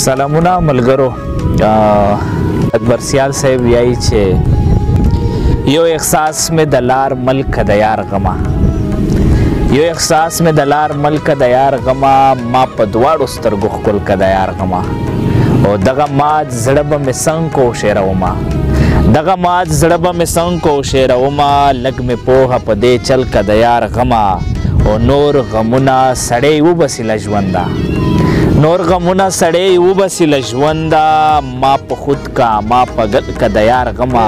سلامونه ملګرو. اکبر سیال صاحب وایي چې یو احساس مې د لار ملک د یار غمه، یو احساس مې د لار ملک د یار غمه، ما په دواړو سترګو ښکل که د یار غمه، او دغه مات زړه به مې څنګه وشېرومه، دغه مات زړه به مې څنګه وشېرومه، لږ مې پوهه په دې چل که د یار غمه، او نور غمونه سړی وبسي له ژونده، نور غمونه سړی وبسي له ژونده، ما په خود کا ما په ګل که د یار غمه،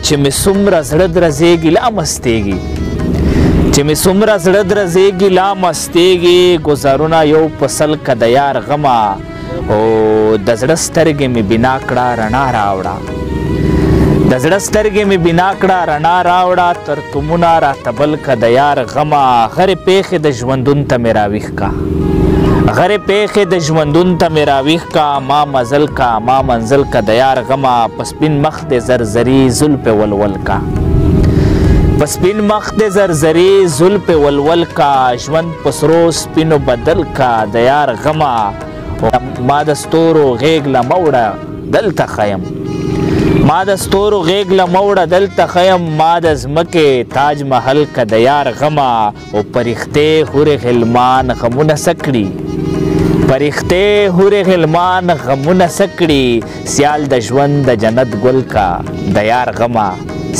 چې مې څومره زړه درزېږي لا مستېږي، چې مې څومره زړه درزېږي لا مستېږي، ګذارونه یو په سل که د یار غمه، او د زړه سترګې مې بنا کړه رڼا راوړه، د زړه سترګې مې بنا کړه رڼا راوړه، تر تومونه راته بل که د یار غمه، غرې پېښې د ژوندون ته مې راویښ کا، غرې پېښې د ژوندون ته مې راویښ کا، ما مزل کا ما منزل کا د یار غمه، په سپین مخ دې زرزري زلفې ولول کا، په سپین مخ دې زرزري زلفې ولول کا، ژوند په سرو سپینو بدل کا د یار غمه، ما د ستورو غېږ له مه وړه دلته ښه یم، ما د ستورو غېږ له مه وړه دلته ښه یم، ما د ځمکې تاج محل که د یار غمه، او پرښتې حورې غلمان غمونه څه کړي، پرښتې حورې غلمان غمونه څه کړي، سیال د ژوند د جنت ګل کا د یار غمه،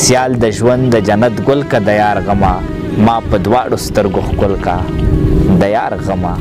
سیال د ژوند د جنت ګل کا د یار غمه، ما په دواړو سترګو ښکل کا د یار غمه.